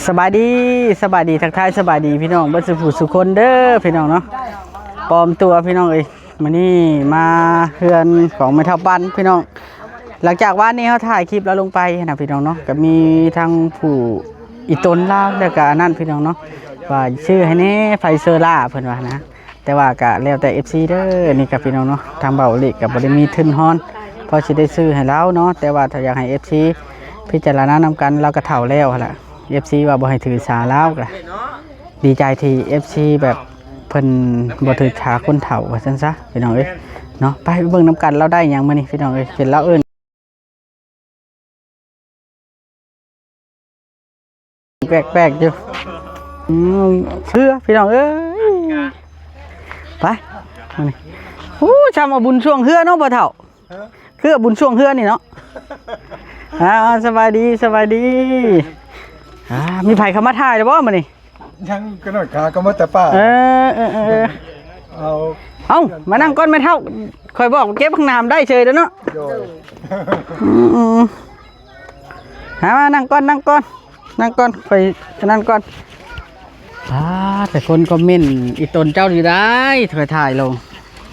ສະບາຍດີ ສະບາຍດີ ທັກທາຍສະບາຍດີພີ່ນ້ອງເບິດສູ່ຜູ້ສູ່ຄົນເດີພີ່ນ້ອງເນາະ. ປອມຕົວພີ່ນ້ອງເອີຍ ມື້ນີ້ມາເຮືອນຂອງແມ່ເຖົ້າປັນພີ່ນ້ອງ. ຫຼັງຈາກວານນີ້ເຮົາຖ່າຍຄລິບລາວລົງໄປນະພີ່ນ້ອງເນາະ ກໍມີທັງຜູ້ອີ່ຕົນລາວ ແລ້ວກໍອັນນັ້ນພີ່ນ້ອງເນາະ ວ່າຊື້ໃຫ້ແດ່ໄຟເຊີລາ ເພິ່ນວ່ານະ. ແຕ່ວ່າກະແລ້ວແຕ່ເອັຟຊີເດີ ນີ້ກະພີ່ນ້ອງເນາະ ທາງເບົາເລັກກະບໍ່ໄດ້ມີທຶນຮອນ ພໍຊິໄດ້ຊື້ໃຫ້ລາວເນາະ. ແຕ່ວ່າຖ້າຢາກໃຫ້ເອັຟຊີພິຈາລະນານຳກັນ ລາວກະເຖົ້າແລ້ວຫັ້ນລະ ເອັຟຊີວ່າບໍ່ໃຫ້ຖືສາລາວ ກະດີໃຈທີ່ເອັຟຊີແບບເພິ່ນບໍ່ຖືສາຄົນເຖົ້າວ່າຊັ້ນຊະ ພີ່ນ້ອງເອີຍເນາະ. ໄປເບິ່ງນຳກັນ ລາວໄດ້ຫຍັງມື້ນີ້ ພີ່ນ້ອງເອີຍ ເຫັນລາວເອີ້ນ ແປກໆຢູ່ ອືມ ເຊື່ອພີ່ນ້ອງເອີຍ ໄປ ໂອ້ ຊ່ຳເອົາບຸນຊ່ວງເຮືອເນາະພໍ່ເຖົ້າ ຄືເອົາບຸນຊ່ວງເຮືອນີ້ເນາະ. ອ່າ ສະບາຍດີ ສະບາຍດີ. ອ່າ ມີໃຜເຂົ້າມາຖ່າຍແລ້ວບໍ່ມື້ນີ້? ຍັງ ກະນ້ອຍກາກໍມາແຕ່ປ່າ. ເອີ ເອີ ເອີ ເອີ ເອົາ ເອົາ ມານັ່ງກ່ອນແມ່ເຖົ້າ ຂ້ອຍບອກເກັບບັກໜາມໄດ້ເສີຍແລ້ວເນາະ. ໂດຍ ອືມໆ ຫາມານັ່ງກ່ອນ ນັ່ງກ່ອນ ນັ່ງກ່ອນ ຂ້ອຍອັນນັ້ນກ່ອນ. ອ່າ ແຕ່ຄົນຄອມເມັນອີ່ຕົນເຈົ້າຢູ່ໄດ໋ ຂ້ອຍຖ່າຍລົງ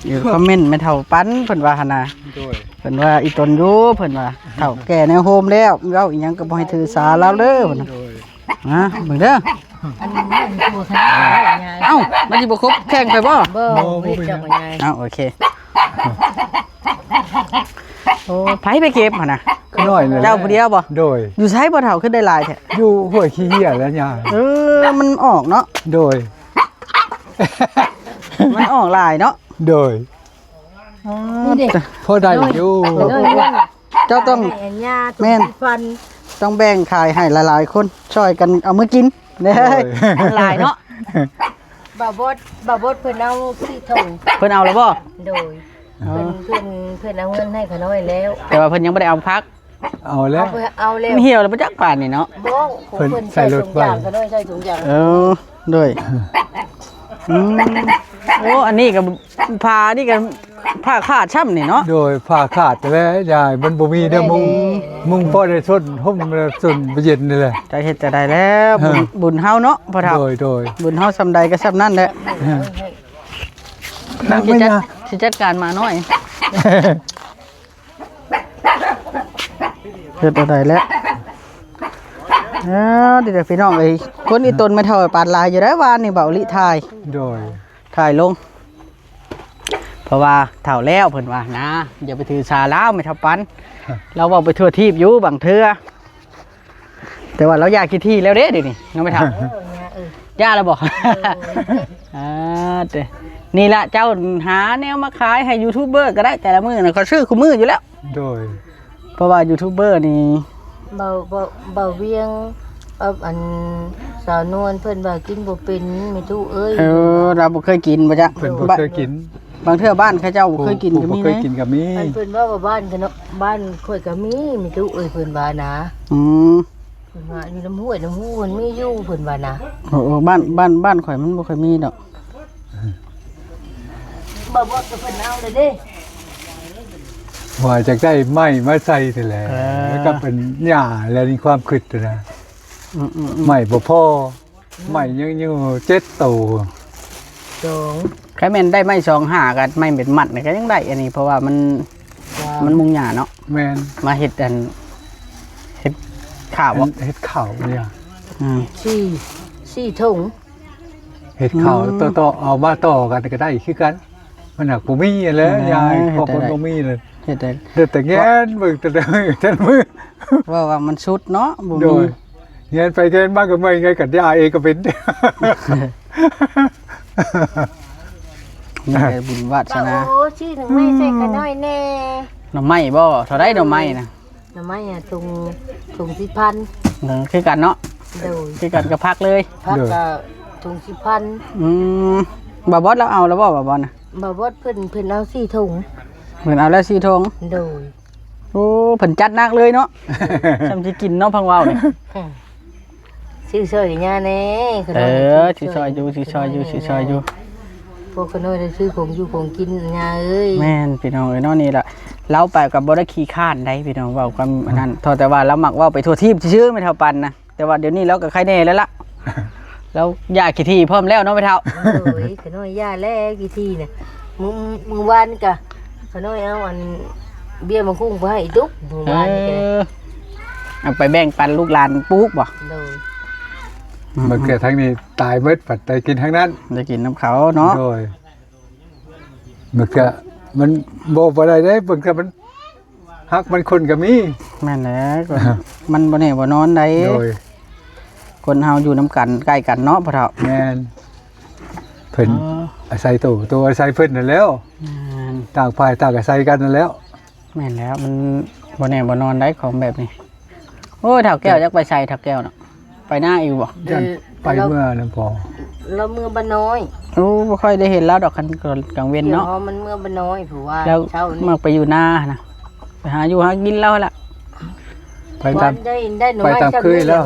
ຢູ່ຄອມເມັນແມ່ເຖົ້າປັນ ເພິ່ນວ່າຫັ້ນນະ. ໂດຍ ເພິ່ນວ່າອີ່ຕົນຢູ່ ເພິ່ນວ່າເຖົ້າແກ່ແນວໂຮມແລ້ວ ເວົ້າອີ່ຫຍັງກໍບໍ່ໃຫ້ຖືສາລາວເດີ ເພິ່ນ. ໂດຍ ມາເບິ່ງເດີ ອັນນີ້ມັນຄືຂະໜາດເນາະຍາຍ. ເອົ້າ ມັນຊິບໍ່ຄົບແຂ່ງໄປບໍ່? ບໍ່ ບໍ່ ບໍ່ເຮັດຈັກວ່າຍາຍ. ເອົ້າ ໂອເຄ ໂອ້ ໃຜໄປເກັບຫັ້ນນະ? ຂ້ານ້ອຍນີ້ແຫຼະ ເຈົ້າຜູ້ດຽວບໍ່? ໂດຍ ຢູ່ໃສພໍ່ເຖົ້າ ຄືໄດ້ຫຼາຍແທ້? ຢູ່ຫ້ວຍຂີ້ເຫຍແຫຼະຍາຍ. ເອີ ມັນອອກເນາະ. ໂດຍ ມັນອອກຫຼາຍເນາະ. ໂດຍ ອໍ ນີ້ເດ້ ພໍໄດ້ຢູ່. ໂດຍ ເຈົ້າຕ້ອງ ແມ່ນ ຕ້ອງແບ່ງຂາຍໃຫ້ຫຼາຍໆຄົນ ຊ່ອຍກັນເອົາມາກິນເດີ. ໂດຍ ມັນຫຼາຍເນາະ. ບ່າວບົດ ບ່າວບົດເພິ່ນເອົາສີ່ຖົງ. ເພິ່ນເອົາແລ້ວບໍ່? ໂດຍ ອໍ ເພິ່ນ ເພິ່ນ ເພິ່ນເອົາເງິນໃຫ້ຂ້ານ້ອຍແລ້ວ ແຕ່ວ່າເພິ່ນຍັງບໍ່ໄດ້ເອົາຜັກ. ເອົາແລ້ວ ເອົາ ເອົາແລ້ວ. ມັນຫ່ຽວແລ້ວບໍ່ຈັກປານນີ້ເນາະ. ບໍ່ ຂອງເພິ່ນ ເພິ່ນໃສ່ລົດໄວ້ ຂ້ານ້ອຍໃສ່ຖົງຢາງ. ເອີ ໂດຍ ອືມ ໂອ້ ອັນນີ້ກໍ ຜ້ານີ້ກໍຜ້າຂາດຊ້ຳນີ້ເນາະ. ໂດຍ ຜ້າຂາດແລ້ວຍາຍ ມັນບໍ່ມີແນວມຸງ ມຸງພໍໄດ້ຊົນ ຫົ່ມຊົນບໍ່ເຢັນນີ້ແຫຼະ. ຈະເຮັດຈັ່ງໃດແລ້ວ ບຸນ ເອີ ບຸນເຮົາເນາະພໍ່ເຖົ້າ. ໂດຍ ໂດຍ ບຸນເຮົາສ່ຳໃດກໍສ່ຳນັ້ນແຫຼະ. ເອີ ຊິຈັດ ຊິຈັດການໝານ້ອຍ ເຮັດແນວໃດແຫຼະ. ເອີ ເດີ ພີ່ນ້ອງເອີຍ ຄົນອີ່ຕົນແມ່ເຖົ້າປານຫຼາຍຢູ່ໄດ໋ ວານນີ້ເບົາລິຖ່າຍ. ໂດຍ ຖ່າຍລົງ ເພາະວ່າເຖົ້າແລ້ວເພິ່ນວ່ານະ ຢ່າໄປຖືສາລາວ ແມ່ເຖົ້າປັນ ລາວເວົ້າໄປທົ່ວທີບຢູ່ບາງເທື່ອ. ແຕ່ວ່າລາວຢ່າຂີ້ຖີ່ແລ້ວເດ້ ດຽວນີ້ເນາະແມ່ເຖົ້າ. ເອີ ຢ່າ ເອີ ຢ່າແລ້ວບໍ່? ເອີ ອ່າ ເຕີ ນີ້ລະ ເຈົ້າຫາແນວມາຂາຍໃຫ້ຢູທູບເບີກໍໄດ້ ແຕ່ລະມື້ນະ ເຂົາຊື້ຄູ່ມື້ຢູ່ແລ້ວ. ໂດຍ ເພາະວ່າຢູທູບເບີນີ້ ເບົາ ເບົາ ເບົາວຽງ ເອົາ ອັນ ສາວນວນເພິ່ນວ່າກິນບໍ່ເປັນແມ່ຕູ້ເອີຍ. ເອີ ລາວບໍ່ເຄີຍກິນບໍ່ຈັກ ເພິ່ນບໍ່ເຄີຍກິນ. ບາງເທື່ອບ້ານເຂົາເຈົ້າບໍ່ເຄີຍກິນກໍມີ ບໍ່ເຄີຍກິນກໍມີ. ອັນເພິ່ນເວົ້າວ່າບ້ານເຂົາເນາະ ບ້ານຂ້ອຍກໍມີແມ່ຕູ້ເອີຍ ເພິ່ນວ່ານະ. ອືມ ເພິ່ນວ່າຢູ່ນຳຫ້ວຍນຳຮູມັນມີຢູ່ ເພິ່ນວ່ານະ. ໂອ້ ໂອ້ ບ້ານ ບ້ານ ບ້ານຂ້ອຍມັນບໍ່ຄ່ອຍມີດອກ. ບໍ່ ບໍ່ ກໍເພິ່ນເອົາແລ້ວເດ້ ວ່າຈະໄດ້ໄມ້ມາໃສ່ນີ້ແຫຼະ. ເອີ ແລ້ວກໍເປັນຫຍ້າແລ້ວ ນີ້ຄວາມຄິດນະ. ອືມໆໆ ໄມ້ບໍ່ພໍ ໄມ້ຍັງຢູ່ເຈັດໂຕ. ສອງ ຄັນແມ່ນໄດ້ໄມ້ສອງຫ້າ ກໍໄມ້ເປັນມັດນີ້ກໍຍັງໄດ້ ອັນນີ້ ເພາະວ່າມັນ ມັນມຸງຫຍ້າເນາະ. ແມ່ນ ມາເຮັດອັນ ເຮັດຂ້າວບໍ່? ອັນເຮັດຂ້າວນີ້ ອືມ ສີ່ ສີ່ຖົງ ເຮັດຂ້າວ ອືມ ຕໍ່ ຕໍ່ ເອົາມາຕໍ່ກັນກໍໄດ້ຄືກັນ. ມັນຫາກບໍ່ມີຫັ້ນແຫຼະ ເອີ ຍາຍ ເຮັດ ເພາະເພິ່ນບໍ່ມີເລີຍ ເຮັດໄດ້ ໄດ້ແຕ່ແງນເບິ່ງແຕ່ ແຕ່ມື້ ເວົ້າວ່າມັນສຸດເນາະ ບໍ່ມີ. ໂດຍ ແງນໄປແງນມາກໍເມື່ອຍ ໄງກັນ ຍາເອງກໍເປັນ. ມີແຕ່ບຸນວາດສະໜາ. ໂອ້ ຊື້ໜໍ່ໄມ້ໃສ່ຂ້ານ້ອຍແດ່. ໜໍ່ໄມ້ບໍ່? ເທົ່າໃດໜໍ່ໄມ້ນະ? ໜໍ່ໄມ້ອະ ຖົງ ຖົງສິບພັນ. ເອີ ຄືກັນເນາະ. ໂດຍ ຄືກັນກັບຜັກເລີຍ. ຜັກ ໂດຍ ກໍຖົງສິບພັນ. ອືມ ບ່າວບອດລາວເອົາແລ້ວບໍ່ ບ່າວບອດນະ? ບ່າວບອດເພິ່ນ ເພິ່ນເອົາສີ່ຖົງ. ເພິ່ນເອົາແລ້ວສີ່ຖົງ. ໂດຍ ໂອ້ ເພິ່ນຈັດໜັກເລີຍເນາະ. ໂດຍ ຊ່ຳຊິກິນເນາະ ພັງເວົ້ານີ້. ອືມ ຊື້ຊ່ອຍຍ່າແດ່. ເອີ ຊື້ຊ່ອຍຢູ່ ຊື້ຊ່ອຍຢູ່ ຊື້ຊ່ອຍຢູ່. ພວກຂ້ານ້ອຍໄດ້ຊື້ຂອງຢູ່ຂອງກິນຍ່າເອີຍ. ແມ່ນ ພີ່ນ້ອງເອີຍເນາະ ນີ້ລະ ລາວໄປກໍບໍ່ໄດ້ຂີ້ຄ້ານໃດພີ່ນ້ອງ ເວົ້າຄວາມອັນນັ້ນ ເທົ່າແຕ່ວ່າລາວມັກເວົ້າໄປທົ່ວທີບຊື່ໆ ແມ່ເຖົ້າປັນນະ ແຕ່ວ່າດຽວນີ້ລາວກໍໄຄແນ່ແລ້ວລະ ລາວຢ່າຂີ້ຖີ່ພ້ອມແລ້ວເນາະແມ່ເຖົ້າ. ໂອ້ຍ ຂະນ້ອຍຢ່າແລ້ວຂີ້ຖີ່ນະ ມື້ ມື້ວານນີ້ກະຂະນ້ອຍເອົາອັນເບ້ຍມາຄຸ້ງໄປໃຫ້ອີຕຸກ ມື້ວານນີ້ກະ ເອີ ເອົາໄປແບ່ງປັນລູກຫຼານປູກບໍ່? ໂດຍ ອືມ ບາງເທື່ອທາງນີ້ຕາຍເບິດ ພັດໄດ້ກິນທາງນັ້ນ ໄດ້ກິນນຳເຂົາເນາະ. ໂດຍ ບາງເທື່ອມັນບອກບໍ່ໄດ້ເດ້ ບາງເທື່ອມັນ ຮັກມັນຄົນກໍມີ. ແມ່ນແຫຼະ ມັນບໍ່ແນ່ບໍ່ນອນໃດ. ໂດຍ ຄົນເຮົາຢູ່ນຳກັນໃກ້ກັນເນາະພໍ່ເຖົ້າ. ແມ່ນ ເພິ່ນ ເອີ ອາໄສໂຕ ໂຕອາໄສເພິ່ນນັ້ນແຫຼ້ວ. ແມ່ນ ຕ່າງຝ່າຍຕ່າງອາໄສກັນນັ້ນແຫຼ້ວ. ແມ່ນແລ້ວ ມັນບໍ່ແນ່ບໍ່ນອນໃດຂອງແບບນີ້. ໂອ້ຍ ເຖົ້າແກ້ວ ເອີ ຈັກໄປໃສ ເຖົ້າແກ້ວເນາະ? ໄປນາອີກບໍ່? ເອີ ຢ້ານໄປເມືອນຳພໍ່ ລາວເມືອບ້ານນ້ອຍ. ໂອ້ ບໍ່ຄ່ອຍໄດ້ເຫັນລາວດອກ ຄັນກາງເວັນເນາະ. ມັນເມືອບ້ານນ້ອຍ ເພາະວ່າລາວມັກໄປຢູ່ນາຫັ້ນນະ ໄປຫາຢູ່ຫາກິນລາວຫັ້ນລະ. ໄປຕາມ ໄດ້ ໄດ້ໜໍ່ໄມ້ ໄປຕາມເຄີຍລາວ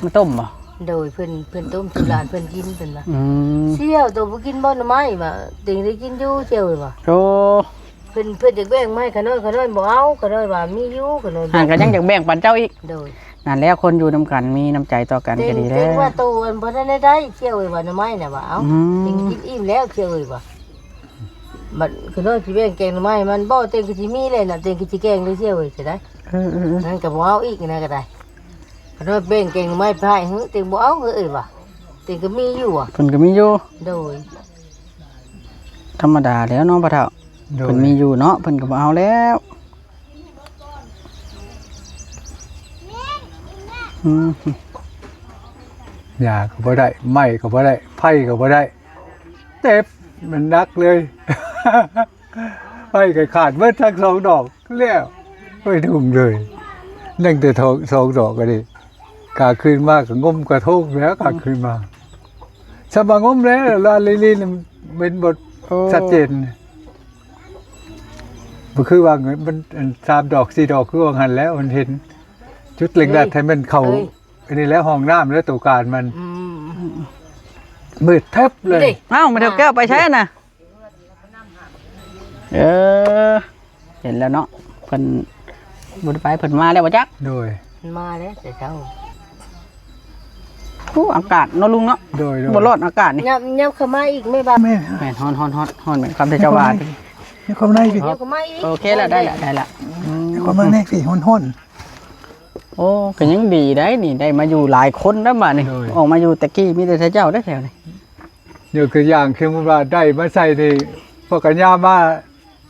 ມາຕົ້ມບໍ່? ໂດຍ ເພິ່ນ ເພິ່ນຕົ້ມສູ່ຫຼານເພິ່ນກິນ ເພິ່ນວ່າ. ອືມ ສ່ຽວ ໂຕບໍ່ກິນບໍ່ໜໍ່ໄມ້ວ່າ ເຕັງໄດ້ກິນຢູ່ສ່ຽວວ່າ. ໂອ້ ເພິ່ນ ເພິ່ນຢາກແບ່ງມາໃຫ້ຂະນ້ອຍ ຂະນ້ອຍບໍ່ເອົາ ຂະນ້ອຍວ່າມີຢູ່ ຂະນ້ອຍ ຫັ້ນກໍຍັງຢາກແບ່ງປັນເຈົ້າອີກ. ໂດຍ ນັ້ນແຫຼະ ຄົນຢູ່ນຳກັນມີນ້ຳໃຈຕໍ່ກັນກໍດີແລ້ວ. ເຕັງວ່າໂຕອັນບໍ່ທັນໄດ້ໄດ້ສ່ຽວເອີຍວ່າໜໍ່ໄມ້ນະວ່າ ເອົ້າ ອືມ ເຕັງກິນອີ່ມແລ້ວສ່ຽວເອີຍວ່າ. ບັດຂະນ້ອຍຊິແບ່ງແກງໜໍ່ໄມ້ໃຫ້ມັນບໍ່ ເຕັງກໍຊິມີແລ້ວນະ ເຕັງກໍຊິແກງເລີຍສ່ຽວເອີຍ ຊິໄດ້. ເອີໆໆ ນັ້ນກໍບໍ່ເອົາອີກນະ ກໍໄດ້ ຂະນ້ອຍແບ່ງແກງໜໍ່ໄມ້ໄປໃຫ້ ເຮີ ເຕັງບໍ່ເອົາເຮີ ເອີຍວ່າ ເຕັງກໍມີຢູ່ວ່າ ເພິ່ນກໍມີຢູ່. ໂດຍ ທຳມະດາແລ້ວເນາະພໍ່ເຖົ້າ. ໂດຍ ເພິ່ນມີຢູ່ເນາະ ເພິ່ນກໍບໍ່ເອົາແລ້ວ. ອືມ ຫຍ້າກໍບໍ່ໄດ້ ໄມ້ກໍບໍ່ໄດ້ ໄຟກໍບໍ່ໄດ້ ເຈັບ ມັນໜັກເລີຍ ໄຟກໍຂາດເບິດທັງສອງດອກແລ້ວ ໄປດຸ່ງເລີຍ ຍັງແຕ່ສອງດອກກໍດີ. ກາງຄືນມາກໍງົມກະທົງແລ້ວ ກາງຄືນມາ ສຳມາງົມແລ້ວ ລານລີລີນ ເຫັນບໍ່ ໂອ້ ຊັດເຈນ. ບໍ່ຄືວ່າເງິນມັນ ອັນ ສາມດອກ ສີ່ດອກ ຄືວ່າຫັ້ນແລ້ວ ມັນເຫັນຈຸດເລັງດັດ ເອີຍ ໃຫ້ມັນເຂົ້າ ເອີຍ ອັນນີ້ແຫຼະ ຫ້ອງນ້ຳແລະໂຕການມັນ ອືມ ມືດແທັບເລີຍ. ເອົ້າ ແມ່ເຖົ້າແກ້ວໄປໃສນະ? ເອີ ເຫັນແລ້ວເນາະ ເພິ່ນບໍ່ໄດ້ໄປ ເພິ່ນມາແລ້ວບໍ່ຈັກ. ໂດຍ ມາແລ້ວແຕ່ເຊົ້າ. ໂອ້ ອາກາດເນາະລຸງເນາະ. ໂດຍໆ ບໍ່ຮ້ອນອາກາດນີ້. ຍັບ ຍັບເຂົ້າມາອີກແມ່ບາດ. ແມ່ນ ຮ້ອນໆໆ ຮ້ອນແມ່ນຄຳທີ່ເຈົ້າວ່າ. ຍັບເຂົ້າມາອີກ ຍັບເຂົ້າມາອີກ. ໂອເຄລະ ໄດ້ລະ ໄດ້ລະ. ອືມ ຍັບເຂົ້າມາແນ່ຊິຮ້ອນໆ. ໂອ້ ກໍຍັງດີໄດ໋ນີ້ ໄດ້ມາຢູ່ຫຼາຍຄົນແລ້ວບາດນີ້. ໂດຍ ອອກມາຢູ່ແຕ່ກີ້ມີແຕ່ເຈົ້າເດ້ແຖວນີ້. ຍົກຕົວຢ່າງ ສົມມຸດວ່າໄດ້ມາໃສ່ນີ້ ພວກກັນຍາມາ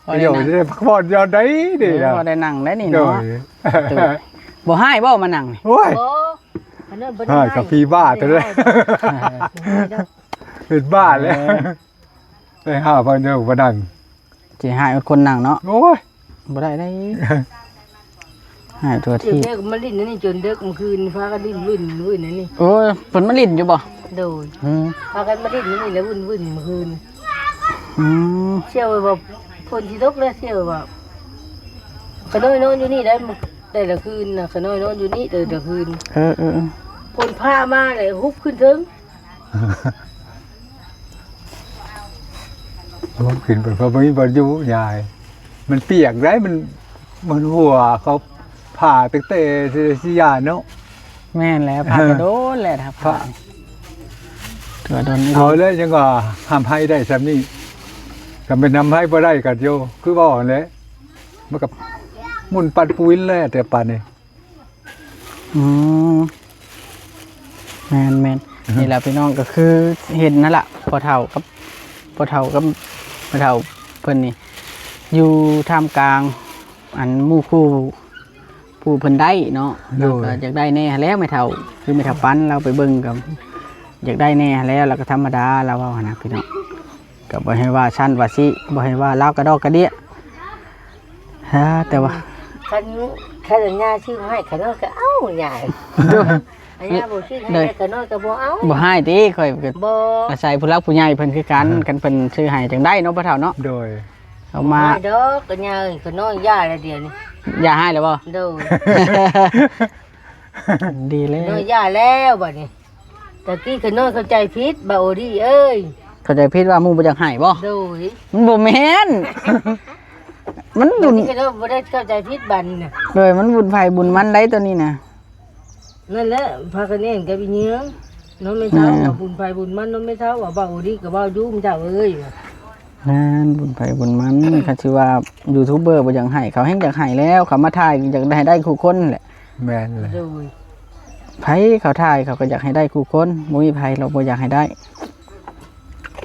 ໂອ້ຍ ໄດ້ພັກຜ່ອນຢ່ອນໄດ໋ນີ້ນະ. ເອີ ບໍ່ໄດ້ນັ່ງໄດ໋ນີ້ເນາະ. ໂດຍ ບໍ່ຮ້າຍບໍ່ມານັ່ງນີ້? ໂອ້ຍ ບໍ່ ອັນນັ້ນບໍ່ໄດ້ຮ້າຍ ຮ້າຍກັບຜີບ້າຕົວນີ້ ເປັນບ້າແລ້ວ. ເອີ ໄປຫາເພິ່ນຢູ່ມານັ່ງ ຊິຮ້າຍຄົນນັ່ງເນາະ. ໂອ້ຍ ບໍ່ໄດ້ໄດ໋ ຫາຍຕົວທີ່ ເຈົ້າແກ້ວກໍມາຫຼິ້ນອັນນີ້ຈົນເດິກມື້ຄືນ ພາກັນຫຼິ້ນວຶ້ນໆອັນນີ້. ໂອ້ຍ ເພິ່ນມາຫຼິ້ນຢູ່ບໍ່? ໂດຍ ອືມ ພາກັນມາຫຼິ້ນອັນນີ້ແຫຼະ ວຶ້ນໆມື້ຄືນ. ອືມ ສ່ຽວວ່າຝົນຊິຕົກແລ້ວ ສ່ຽວວ່າ ຂະນ້ອຍນອນຢູ່ນີ້ໄດ້ ແຕ່ລະຄືນນະ ຂະນ້ອຍນອນຢູ່ນີ້ແຕ່ລະຄືນ. ເອີໆໆ ຝົນຟ້າມາແລ້ວຮຸບຂຶ້ນເທິງ. ມັນຂຶ້ນໄປ ເພາະບໍ່ມີບ່ອນຢູ່ຍາຍ ມັນປຽກໄດ໋ ມັນ ມັນຫົວເຂົາຜ່າຕັ້ງແຕ່ຊິຢາເນາະ. ແມ່ນແຫຼະ ຜ່າແຕ່ ເອີ ດົນແຫຼະ ຖ້າຜ່າ ຜ່າ ຖືວ່າດົນອີ່ຫຼີ. ເອົາແລ້ວ ຍັງວ່າທຳໃຫ້ໄດ້ຊ່ຳນີ້ ກໍແມ່ນທຳໃຫ້ບໍ່ໄດ້ກໍໂຍ ຄືເວົ້າຫັ້ນແຫຼະ ມັນກໍໝຸ່ນປັນປຸ້ນແຫຼະ ແຕ່ປານນີ້. ອືມ ແມ່ນໆ ອືຮຶ ນີ້ແຫຼະພີ່ນ້ອງ ກໍຄືເຫັນນັ້ນລະ ພໍ່ເຖົ້າກັບ ພໍ່ເຖົ້າກັບແມ່ເຖົ້າເພິ່ນນີ້ ຢູ່ທ່າມກາງ ອັນ ໝູ່ຄູ່ຜູ້ເພິ່ນໄດ້ເນາະ. ໂດຍ ລາວກໍຢາກໄດ້ແນ່ຫັ້ນແຫຼະແມ່ເຖົ້າ ຄືແມ່ເຖົ້າປັນລາວໄປເບິ່ງກໍຢາກໄດ້ແນ່ຫັ້ນແຫຼະ ລາວກໍທຳມະດາ ລາວເວົ້າຫັ້ນນະພີ່ນ້ອງ. ກໍບໍ່ໃຫ້ວ່າຊັ້ນວ່າຊີ້ ບໍ່ໃຫ້ວ່າລາວກະດອກກະເດຍ ຮາ ແຕ່ວ່າ ຄັນ ຄັນອັນຍ່າຊື້ມາໃຫ້ຂະນ້ອຍກໍເອົາຍ່າ. ໂດຍ ອັນຍ່າບໍ່ຊື້ໃຫ້ຂະນ້ອຍກໍບໍ່ເອົາ. ບໍ່ຮ້າຍຕິ ຂ້ອຍກໍ ບໍ່ ອາໄສຜູ້ຫຼັກຜູ້ໃຫຍ່ເພິ່ນຄືກັນ ຄັນເພິ່ນຊື້ໃຫ້ຈັ່ງໃດເນາະ ພໍ່ເຖົ້າເນາະ. ໂດຍ ເອົາມາ ບໍ່ຮ້າຍດອກ ອັນຍ່າເອີຍ ຂະນ້ອຍຢ່າແລ້ວດຽວນີ້. ຢ່າຮ້າຍແລ້ວບໍ່? ໂດຍ ດີແລ້ວ ນ້ອຍຢ່າແລ້ວບັດນີ້. ຕະກີ້ຂະນ້ອຍເຂົ້າໃຈຜິດ ບ່າວໂອດີເອີຍ. ເຂົ້າໃຈຜິດວ່າໝູ່ບໍ່ຢາກໃຫ້ບໍ່? ໂດຍ ມັນບໍ່ແມ່ນ ມັນບຸນ ນີ້ກໍບໍ່ໄດ້ເຂົ້າໃຈຜິດບັດນີ້ນະ. ໂດຍ ມັນບຸນໃຜບຸນມັນໄດ໋ໂຕນີ້ນະ. ນັ້ນແຫຼະ ພາກັນແໜ້ນກັບອີ່ຫຍັງເນາະແມ່ເຖົ້າ. ແມ່ນ ວ່າບຸນໃຜບຸນມັນເນາະແມ່ເຖົ້າ. ວ່າເວົ້າດີກໍເວົ້າຢູ່ແມ່ເຖົ້າເອີຍ. ແມ່ນ ບຸນໃຜບຸນມັນ. ຄັນຊິວ່າຢູທູບເບີບໍ່ຢາກໃຫ້ ເຂົາແຮ່ງຢາກໃຫ້ແລ້ວ. ເຂົາມາຖ່າຍຢາກໄດ້ ໃຫ້ໄດ້ຄູ່ຄົນແຫຼະ. ແມ່ນແຫຼະ. ໂດຍ ໃຜເຂົາຖ່າຍ ເຂົາກໍຢາກໃຫ້ໄດ້ຄູ່ຄົນ. ບໍ່ມີໃຜລາວບໍ່ຢາກໃຫ້ໄດ້.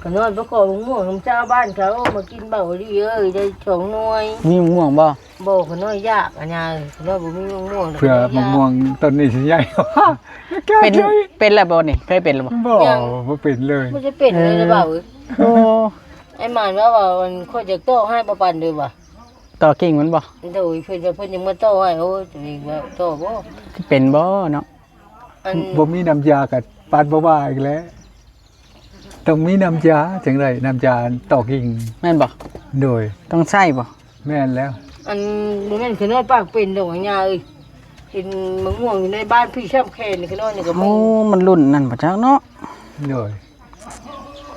ຂະນ້ອຍໄປຂໍໝາກມ່ວງນຳຊາວບ້ານເຂົາມາກິນ ເບົາດີເອີຍ ໄດ້ສອງໜ່ວຍ. ມີໝາກມ່ວງບໍ່? ບໍ່ ຂະນ້ອຍຢາກ ອາຍາເອີຍ. ຂະນ້ອຍບໍ່ມີໝາກມ່ວງ. ເພື່ອໝາກມ່ວງຕົ້ນນີ້ຊິໃຫຍ່. ເປັນ ເປັນແລ້ວບໍ່ນີ້? ເຄີຍເປັນແລ້ວບໍ່? ບໍ່ ຍັງ ບໍ່ເປັນເລີຍ. ບໍ່ໄດ້ເປັນເລີຍ ເອີ ເບົາເອີຍ. ໂອ້ ອ້າຍໝານວ່າ ວ່າ ອັນ ຂ້ອຍຢາກຕໍ່ໃຫ້ ບໍ່ປານເດີວ່າ ຕໍ່ກິ່ງມັນບໍ່? ໂດຍ ເພິ່ນວ່າເພິ່ນຍັງມາຕໍ່ໃຫ້. ໂອ້ຍ ໂຕເອງວ່າຕໍ່ບໍ່? ຊິເປັນບໍ່ເນາະ? ອັນ ບໍ່ມີນ້ຳຢາກໍປານບໍ່ວ່າອີກແລ້ວ. ຕ້ອງມີນ້ຳຢາຈັ່ງໃດ ນ້ຳຢາຕໍ່ກິ່ງ ແມ່ນບໍ່? ໂດຍ ຕ້ອງໃຊ້ບໍ່? ແມ່ນແລ້ວ. ອັນ ບໍ່ແມ່ນຂະນ້ອຍປາກເປັນດອກ ຍາເອີຍ. ເຫັນໝາກມ່ວງຢູ່ໃນບ້ານພີ່ຊ້ຳແຄນ ຂະນ້ອຍນີ້ກໍມີ. ໂອ້ ມັນລຸ້ນນັ້ນບໍ່ຈັກເນາະ. ໂດຍ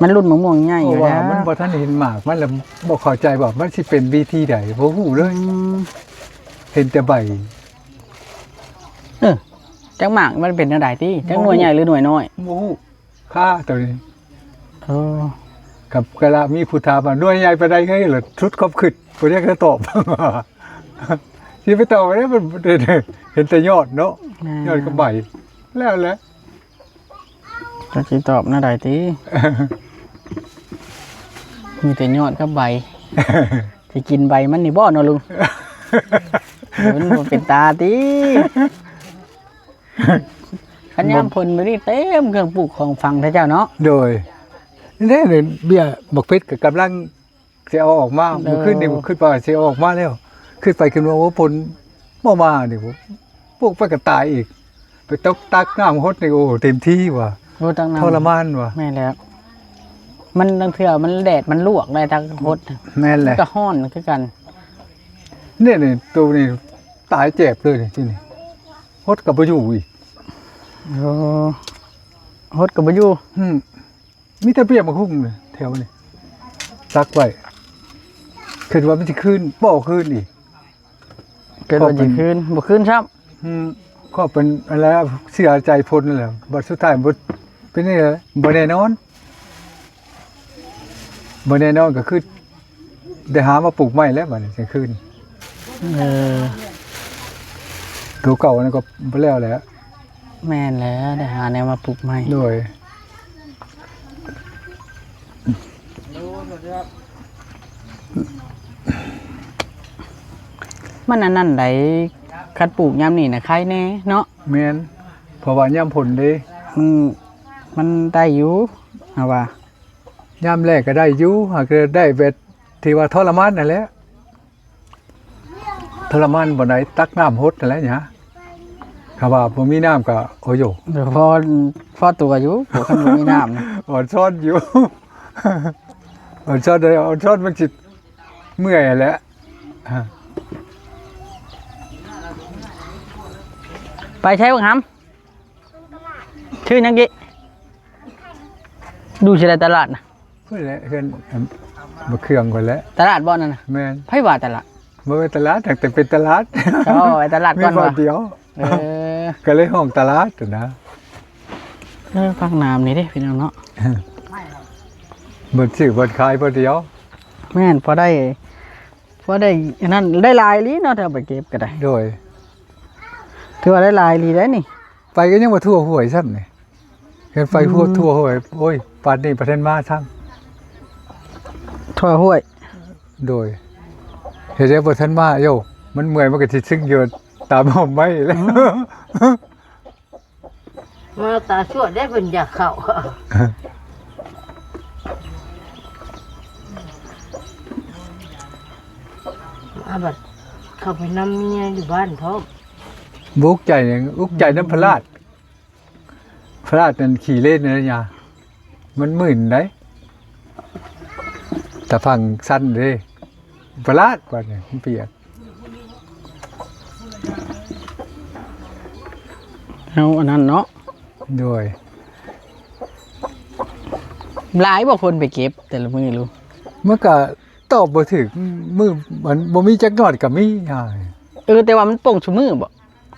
ມັນລຸ້ນໝາກມ່ວງໃຫຍ່ຢູ່ແລ້ວ. ເພາະວ່າມັນບໍ່ທັນເຫັນໝາກມັນ ແລ້ວບໍ່ເຂົ້າໃຈວ່າມັນຊິເປັນວິທີໃດ ບໍ່ຮູ້ເລີຍ. ອືມ ເຫັນແຕ່ໃບ. ເອີ ຈັກໝາກມັນເປັນແນວໃດຕິ? ຈັກໜ່ວຍໃຫຍ່ຫຼືໜ່ວຍນ້ອຍ? ບໍ່ຮູ້. ຄ່າໂຕນີ້. ເອີ ກັບກະລະມີຜູ້ຖາມວ່າ ໜ່ວຍໃຫຍ່ປານໃດເຮີ້ຍ ລະສຸດຄວາມຄິດບໍ່ຢາກຈະຕອບ. ຊິໄປຕອບໄດ້ ມັນເຫັນແຕ່ຍອດເນາະ. ແມ່ນ ຍອດກັບໃບ ແລ້ວແຫຼະ. ຈັກຊິຕອບແນວໃດຕິ? ມີແຕ່ຍອດກັບໃບ. ຊິກິນໃບມັນນີ້ບໍ່ເນາະລຸງ? ມັນບໍ່ເປັນຕາຕິ. ຄັນຍາມຝົນແບບນີ້ເຕັມເຄື່ອງປູກຂອງຝັງແທ້ເຈົ້າເນາະ. ໂດຍ ນີ້ເດ້ ເບ້ຍໝາກເພັດກໍກຳລັງຊິເອົາອອກມາ. ເອີ ມື້ຄືນນີ້ຄິດວ່າຊິເອົາອອກມາແລ້ວ ຄິດໄປຄິດມາ ໂອ້ ຝົນບໍ່ມານີ້ ປູກໄປກໍຕາຍອີກ. ໄປຕົກຕັກນ້ຳຫົດນີ້ ໂອ້ ເຕັມທີ່ວ່າ. ໂອ້ ຕັກນ້ຳ ທໍລະມານວ່າ. ແມ່ນແລ້ວ ມັນລາງເທື່ອມັນແດດມັນລວກໄດ້ຕັກຫົດ. ແມ່ນແຫຼະ ມັນກໍຮ້ອນຄືກັນ. ນີ້ ນີ້ ໂຕນີ້ຕາຍແຈບເລີຍນີ້ ໂຕນີ້ຫົດກໍບໍ່ຢູ່ອີກ. ໂອ້ ຫົດກໍບໍ່ຢູ່. ອືມ ມີແຕ່ເບ້ຍໝາກຫຸ່ງແຖວນີ້ ຕັກໄວ້ ຄິດວ່າມັນຊິຄືນ ບໍ່ຄືນອີກ. ເກີດວ່າຊິຄືນ ບໍ່ຄືນຊ້ຳ. ອືມ ກໍເປັນອັນແລ້ວ ເສຍໃຈພົ້ນແລ້ວ ບັດສຸດທ້າຍບໍ່ເປັນນີ້ ບໍ່ແນ່ນອນ. ບໍ່ແນ່ນອນກໍຄືໄດ້ຫາມາປູກໃໝ່ແລ້ວ ບັດນີ້ຈັ່ງຄືນ. ເອີ ໂຕເກົ່ານັ້ນກໍບໍ່ແລ້ວແລ້ວ. ແມ່ນແລ້ວ ໄດ້ຫາແນວມາປູກໃໝ່. ໂດຍ ມັນອັນນັ້ນໃດ໋ ຄັນປູກຍາມນີ້ນະໄຄແດ່ເນາະ. ແມ່ນ ເພາະວ່າຍາມຝົນເດ້ ມັນ ມັນໄດ້ຢູ່ ເຮົາວ່າ ຍາມແລ້ງກໍໄດ້ຢູ່ ຫາກໄດ້ແບບທີ່ວ່າທໍລະມານນັ້ນແຫຼະ. ທໍລະມານບ່ອນໃດ ຕັກນ້ຳຫົດນັ້ນແຫຼະຫຍາ. ຖ້າວ່າບໍ່ມີນ້ຳກໍ ໂອ້ໂຍ ພໍ ພໍຕົວຢູ່ ຄັນບໍ່ມີນ້ຳນະ ອ່ອນຊ້ອນຢູ່. ອ່ອນຊ້ອນ ອ່ອນຊ້ອນມັນຊິເມື່ອຍແຫຼະ. ໄປໃສບັກຫຳ? ຊື່ຫຍັງກີ້? ຢູ່ໃສໃນຕະຫຼາດນະ? ພຸ້ນແຫຼະ ເຮືອນ ອາ ບັກເຄື່ອງພຸ້ນແຫຼະ. ຕະຫຼາດບໍ່ນັ້ນນະ? ແມ່ນ. ໃຜວ່າຕະຫຼາດ? ບໍ່ແມ່ນຕະຫຼາດ ຕັ້ງແຕ່ເປັນຕະຫຼາດ. ອໍ ໄປຕະຫຼາດກ່ອນ. ມີບ່ອນດຽວ. ເອີ ກໍເລີຍຮ້ອງຕະຫຼາດນະ. ເອີ ຜັກໜາມນີ້ເດ້ພີ່ນ້ອງເນາະ. ບ່ອນຊື້ບ່ອນຂາຍບ່ອນດຽວ. ແມ່ນ ພໍໄດ້ ພໍໄດ້ອັນນັ້ນ ໄດ້ຫຼາຍອີ່ຫຼີເນາະ ຖ້າໄປເກັບກໍໄດ້. ໂດຍ ຖືວ່າໄດ້ຫຼາຍອີ່ຫຼີໄດ໋ນີ້. ໄປກໍຍັງບໍ່ທົ່ວຫ້ວຍຊ້ຳນີ້. ຄັນໄປ ອືມ ທົ່ວຫ້ວຍ ໂອ້ຍ ປານນີ້ບໍ່ທັນມາຊ້ຳ. ທົ່ວຫ້ວຍ. ໂດຍ ເຮັດໃດບໍ່ທັນມາ. ໂຢ ມັນເມື່ອຍ ມັນກໍຊິຊຶກຢູ່ຕາມຮ່ມໄມ້ແຫຼະ. ອືມ ມາຕາຊວດໄດ້ ເພິ່ນຢາກເຂົ້າ. ອາ ບັດເຂົ້າໄປນຳເມຍຢູ່ບ້ານພ້ອມ. ບໍ່ອຸກໃຈຫຍັງ ອຸກໃຈນຳພະລາດ. ພະລາດນັ້ນຂີ້ເລ່ນນະຍາ ມັນມື່ນໄດ໋ ຕາຝັ່ງຊັນເດ້. ພະລາດ ບາດນີ້ມັນປຽກ. ເອົາອັນນັ້ນເນາະ. ໂດຍ ຫຼາຍບໍ່ຄົນໄປເກັບແຕ່ລະມື້ລູກ? ມັນກະ ຕອບບໍ່ຖືກ ມື້ມັນບໍ່ມີຈັກຍອດກໍມີ. ເອີ ແຕ່ວ່າມັນປົ່ງຊຸມື້ບໍ່?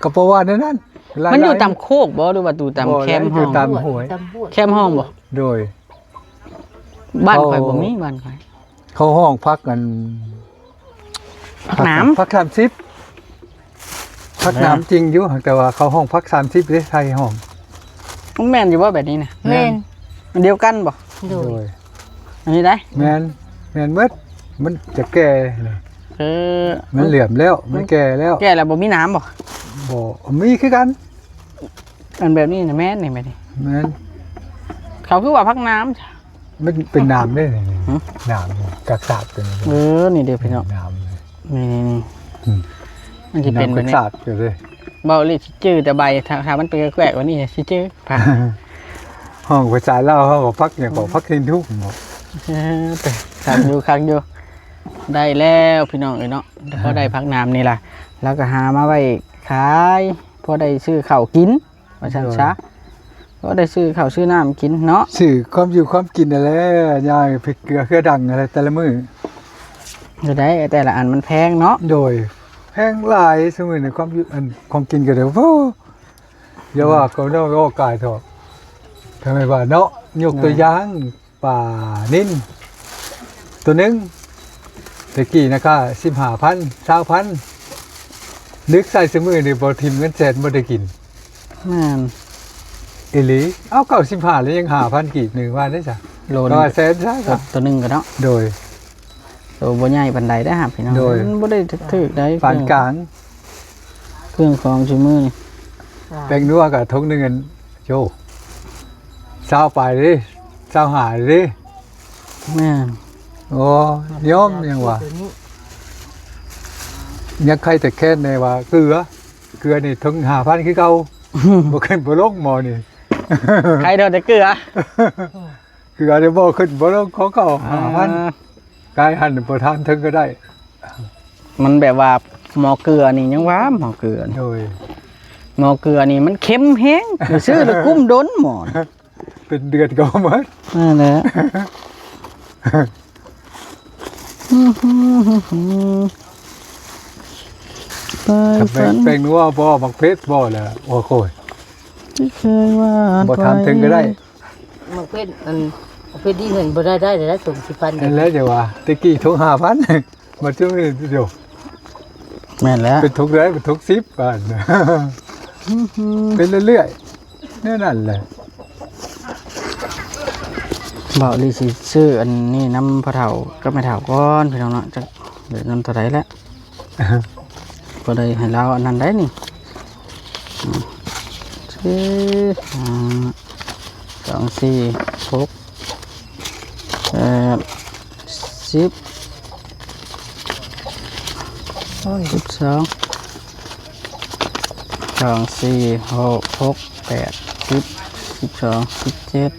ກໍບໍ່ວ່າແນວນັ້ນ ມັນຢູ່ຕາມໂຄກບໍ່ ຫຼືວ່າຢູ່ຕາມແຄມຮ່ອງ? ຕາມຫ້ວຍ ແຄມຮ່ອງບໍ່? ໂດຍ ບ້ານຂ້ອຍບໍ່ມີ ບ້ານຂ້ອຍ ເຂົາຮ້ອງຜັກອັນ ຜັກໜາມ ຜັກສາມສິບ ຜັກໜາມຈິງຢູ່ ແຕ່ວ່າເຂົາຮ້ອງຜັກສາມສິບເດ້ ໄທຮ້ອງ. ມັນແມ່ນຢູ່ບໍ່ແບບນີ້ນະ? ແມ່ນ ແມ່ນ ອັນດຽວກັນບໍ່? ໂດຍ ໂດຍ ອັນນີ້ໄດ໋ ແມ່ນ ແມ່ນເບິດ ມັນຈະແກ່. ເອີ ມັນເຫຼືອມແລ້ວ ມັນແກ່ແລ້ວ ແກ່ແລ້ວບໍ່ມີໜາມບໍ່? ບໍ່ ມີຄືກັນ. ອັນແບບນີ້ນະແມ່ນນີ້ ແມ່ນນີ້ ແມ່ນ ເຂົາຄືວ່າຜັກໜາມ ມັນເປັນໜາມເດ້ນີ້ ຫື? ໜາມ ກາກສາກຕົວນີ້ ເອີ ນີ້ເດ້ພີ່ນ້ອງ ໜາມ ນີ້ໆໆ ອືມ ມັນຊິເປັນແບບນີ້ ກາກສາກຢູ່ເດ້. ເວົ້າອີ່ຫຼີຊິຈື່ແຕ່ໃບ ຖ້າ ຖ້າມັນເປັນແກກໆ ກວ່ານີ້ຊິຈື່ ຜັກ ຮ້ອງພາສາລາວເຮົາກໍຜັກຫຍັງກໍ ອືມ ຜັກເຫັນທຸກເນາະ. ເອີ ຄັກຢູ່ ຄັກຢູ່ ໄດ້ແລ້ວພີ່ນ້ອງເອີຍເນາະ. ພໍໄດ້ຜັກໜາມນີ້ລະ ລາວກໍຫາມາໄວ້ຂາຍ ພໍໄດ້ຊື້ເຂົ້າກິນ ວ່າຊັ້ນຊະ ໂດຍ ກໍໄດ້ຊື້ເຂົ້າຊື້ນ້ຳກິນເນາະ ຊື້ຄວາມຢູ່ຄວາມກິນຫັ້ນແຫຼະ ຍາຍ ເຜັດເກືອເຄືອດັງຫັ້ນແຫຼະ ແຕ່ລະມື້ ແນວໃດ ແຕ່ລະອັນມັນແພງເນາະ. ໂດຍ ແພງຫຼາຍຊຸມື້ນີ້ ຄວາມຢູ່ ອັນ ຂອງກິນກໍໄດ້ ໂອ້ ຢ່າວ່າ ອືມ ກໍນ້ອຍກໍກາຍເຖາະ ທຳໄມວ່າເນາະ ຍົກຕົວຢ່າງ ປານິນຕົວໜຶ່ງ ແຕ່ກີ້ນະຄ່າສິບຫ້າພັນ ຊາວພັນ ນຶກໃສ່ຊຸມື້ນີ້ບໍ່ຖິ້ມເງິນແສນບໍ່ໄດ້ກິນ. ແມ່ນອີ່ຫຼີ ເອົາ ເກົ້າສິບຫ້າ ແລ້ວຍັງຫ້າພັນກີບໜຶ່ງວ່າໄດ້ຊະ ໂລໜຶ່ງ ກໍວ່າແສນຊະ ຕົວໜຶ່ງກໍເນາະ. ໂດຍ ໂຕບໍ່ໃຫຍ່ປານໃດເດ້ຫາພີ່ນ້ອງ ໂດຍ ມັນບໍ່ໄດ້ຖືກໃດ ປານກາງ ເຄື່ອງຂອງຊຸມື້ນີ້ ແປ້ງນົວກໍຖົງໜຶ່ງ ອັນ ໂອ້ ຊາວປາຍເດ້ ຊາວຫ້າເດ້. ແມ່ນ ໂອ້ ຍອມ ຍັງວ່າ ຍັງໄຄແຕ່ແຄ້ນແດ່ວ່າເກືອ ເກືອນີ້ຖົງຫ້າພັນຄືເກົ່າ ບໍ່ຂຶ້ນບໍ່ລົງໝໍນີ້ ໄຄເທົ່າແຕ່ເກືອ ເກືອນີ້ບໍ່ຂຶ້ນບໍ່ລົງ ຂອງເກົ່າຫ້າພັນ ກາຍຫັ້ນບໍ່ຖາມເຖິງກໍໄດ້. ມັນແບບວ່າໝໍເກືອນີ້ ຍັງວ່າໝໍເກືອນີ້ ໂດຍ ໝໍເກືອນີ້ມັນເຄັມແຮງ ຊື້ແລ້ວກຸ້ມດົນໝໍ ເປັນເດືອນກໍບໍ່ໝົດ ນັ້ນແຫຼະ. ໄປຝັນ ແປ້ງນົວບໍ່ ໝາກເຜັດບໍ່ລະ ໂອ້ໂຫຍ ທີ່ເຄີຍວ່າ ບໍ່ຖາມເຖິງກໍໄດ້. ໝາກເຜັດ ອັນ ໝາກເຜັດດີເງິນບໍ່ໄດ້ ໄດ້ ໄດ້ຖົງສິບພັນ ນັ້ນແຫຼະ ຈະວ່າແຕ່ກີ້ຖົງຫ້າພັນ ມາຈຸໂຍ ແມ່ນແລ້ວ ເປັນຖົງໃດ ເປັນຖົງສິບ ບາດ ເປັນເລື້ອຍໆ ແນວນັ້ນແຫຼະ. ເວົ້າອີ່ຫຼີຊິຊື້ອັນນີ້ນຳພໍ່ເຖົ້າກັບແມ່ເຖົ້າກ່ອນ ພີ່ນ້ອງເນາະ ຈັກເຫຼືອເງິນເທົ່າໃດແລ້ວ ບໍ່ໄດ້ໃຫ້ລາວອັນນັ້ນໄດ໋ນີ້ ອືມ ສີ່ ຫ້າ ສອງ ສີ່ ຫົກ ແປດ ສິບ ໂອ້ຍ ສິບສອງ ສອງ ສີ່ ຫົກ ຫົກ ແປດ ສິບ ສິບສອງ ສິບເຈັດ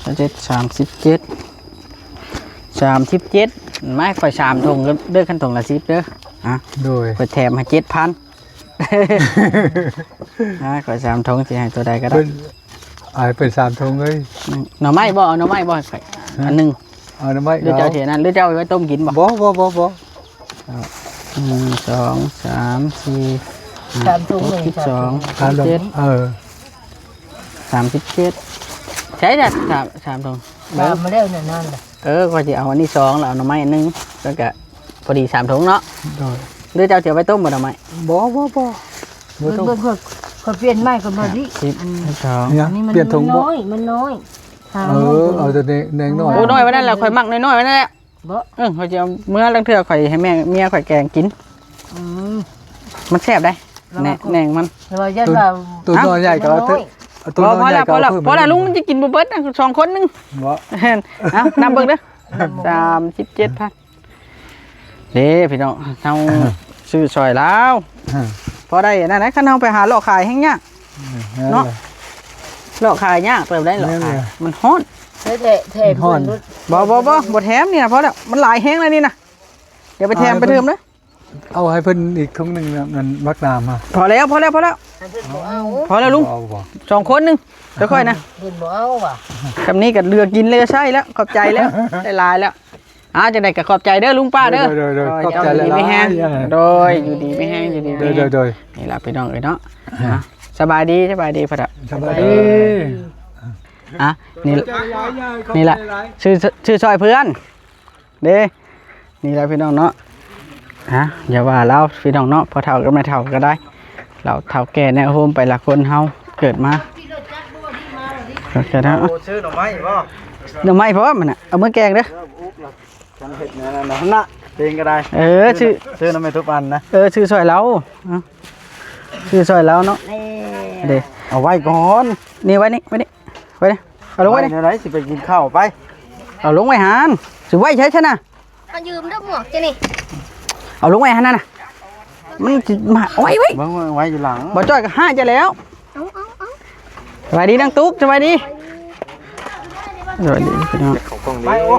ສິບເຈັດ ສາມສິບເຈັດ ສາມສິບເຈັດ ມາໃຫ້ຂ້ອຍສາມຖົງເດີ ຄັນຖົງລະສິບເດີ ອະ ໂດຍ ຂ້ອຍແຖມໃຫ້ເຈັດພັນ ອາ ຂ້ອຍສາມຖົງ ຊິໃຫ້ຕົວໃດກໍໄດ້ ເພິ່ນ ອາ ໃຫ້ເພິ່ນສາມຖົງເລີຍ. ໜໍ່ໄມ້ບໍ່? ເອົາໜໍ່ໄມ້ບໍ່ໃຫ້ຂ້ອຍ ຮະ? ອັນໜຶ່ງ ເອົາໜໍ່ໄມ້ ຫຼືເຈົ້າຊິອັນນັ້ນ ຫຼືເຈົ້າເອົາໄວ້ຕົ້ມກິນບໍ່? ບໍ່ ບໍ່ ບໍ່ ບໍ່ ໜຶ່ງ ສອງ ສາມ ສີ່ ຫ້າ ຫົກ ສິບສອງ ສາມຖົງ ສິບເຈັດ ເອີ ສາມສິບເຈັດ ໃຊ້ລະ ສາມ ສາມຖົງ ສາມມາແລ້ວນັ້ນ ນັ້ນລະ ເອີ ຂ້ອຍຊິເອົາອັນນີ້ສອງ ແລ້ວເອົາໜໍ່ໄມ້ອັນໜຶ່ງ ແລ້ວກະ ພໍດີສາມຖົງເນາະ ໂດຍ ຫຼືເຈົ້າຊິເອົາໄວ້ຕົ້ມບໍ່ໜໍ່ໄມ້? ບໍ່ ບໍ່ ບໍ່ ບໍ່ຕົ້ມ ເບິ່ງ ເບິ່ງ ຂ້ອຍປ່ຽນໃໝ່ກ່ອນ ບໍ່ດີ ສິບ ອັນນີ້ ສິບສອງ ອັນນີ້ມັນ ປ່ຽນຖົງບໍ່? ນ້ອຍ ມັນນ້ອຍ ເອີ ເອົາແຕ່ແນງນ້ອຍ ໂອ້ ນ້ອຍໄວ້ນັ້ນແຫຼະ ຂ້ອຍມັກນ້ອຍໆໄວ້ນັ້ນແຫຼະ ບໍ່ ເອີ ຂ້ອຍຊິເອົາເມືອ ລາງເທື່ອຂ້ອຍໃຫ້ແມ່ເມຍຂ້ອຍແກງກິນ ອືມ ມັນແຊບໄດ໋ ແນງມັນ ແຕ່ວ່າຢ້ານວ່າ ໂຕນ້ອຍໃຫຍ່ກໍເອົາເຖາະ ໂຕນ້ອຍໃຫຍ່ກໍເອົາເພີ່ມ ພໍແລ້ວ ພໍແລ້ວ ລຸງມັນຊິກິນບໍ່ເບິດນະ ສອງຄົນໜຶ່ງ ບໍ່ ເອົາ ນັບເບິ່ງເດີ ສາມສິບເຈັດພັນ ເດ້ພີ່ນ້ອງ ເຮົາຊື້ຊ່ອຍລາວ ພໍໄດ້ອັນນັ້ນນະ ຄັນເຮົາໄປຫາເລາະຂາຍແຮງຍາກເນາະ ເລາະຂາຍຍາກເຕີບໄດ໋ ເລາະຂາຍ ມັນຮ້ອນ ແທ້ ແທ້ ມັນຮ້ອນ ບໍ່ ບໍ່ ບໍ່ ບໍ່ແຖມນີ້ນະ ພໍແລ້ວ ມັນຫຼາຍແຮງແລ້ວນີ້ນະ ຢ່າໄປແຖມໄປເພີ່ມເດີ ເອົາໃຫ້ເພິ່ນອີກຖົງໜຶ່ງນະ ມັນບັກໜາມ ພໍແລ້ວ ພໍແລ້ວ ພໍແລ້ວ ໃຫ້ເພິ່ນບໍ່ເອົາ ພໍແລ້ວລຸງ ເອົາບໍ່ ສອງຄົນໜຶ່ງ ແຕ່ຂ້ອຍນະ ເພິ່ນບໍ່ເອົາຫວາ ຊ່ຳນີ້ກໍເຫຼືອກິນເຫຼືອໃຊ້ແລ້ວ ຂອບໃຈແລ້ວ ໄດ້ຫຼາຍແລ້ວ ອ່າ ຈັ່ງໃດກໍຂອບໃຈເດີລຸງປ້າເດີ ໂດຍໆໆ ຂອບໃຈຫຼາຍໆ ຢູ່ດີມີແຮງ ອ່າ ໂດຍ ຢູ່ດີມີແຮງ ຢູ່ດີມີແຮງ ໂດຍໆໆ ນີ້ລະພີ່ນ້ອງເອີຍເນາະ ອ່າ ອ່າ ສະບາຍດີ ສະບາຍດີພໍ່ເຖົ້າ ສະບາຍດີ ອ່າ ນີ້ລະ ນີ້ລະ ຊື້ ຊື້ຊ່ອຍເພື່ອນ ເດ້ ນີ້ແຫຼະພີ່ນ້ອງເນາະ ຮະ ຢ່າວ່າລາວພີ່ນ້ອງເນາະ ພໍ່ເຖົ້າກັບແມ່ເຖົ້າກໍໄດ້ ລາວເຖົ້າແກ່ແນວໂຮມໄປລະ ຄົນເຮົາເກີດມາ ເກີດມາ ໂອ້ ຊື້ໜໍ່ໄມ້ບໍ່ ໜໍ່ໄມ້ພ້ອມຫັ້ນນະ ເອົາມາແກງເດີ ຄັນເຮັດແນວນັ້ນນະ ເຮັດເອງກໍໄດ້ ເອີ ຊື້ ຊື້ນຳແມ່ທຸກອັນນະ ເອີ ຊື້ຊ່ອຍລາວ ເອົາ ຊື້ຊ່ອຍລາວເນາະ ນີ້ ເດ້ ເອົາໄວ້ກ່ອນ ນີ້ໄວ້ນີ້ ໄວ້ນີ້ ໄປເດ້ ເອົາລົງໄວ້ນີ້ ໄປແນວໃດ ຊິໄປກິນເຂົ້າ ໄປ ເອົາລົງໄວ້ຫັ້ນ ຊິໄວ້ໃສຊັ້ນນະ ມາຢືມເດີໝວກເຈົ້ານີ້ ເອົາລົງໄວ້ຫັ້ນນະ ມັນຊິມາ ໂອ້ຍ ໂອ້ຍ ເບິ່ງໄວ້ຢູ່ຫຼັງ ບໍ່ຈ້ອຍກໍຫາຈະແລ້ວ ເອົາ ເອົາ ເອົາ ສະບາຍດີນາງຕຸກ ສະບາຍດີ ສະບາຍດີພີ່ນ້ອງ ເກັບເຂົ້າກ່ອງນີ້ ໄປ ໂອ້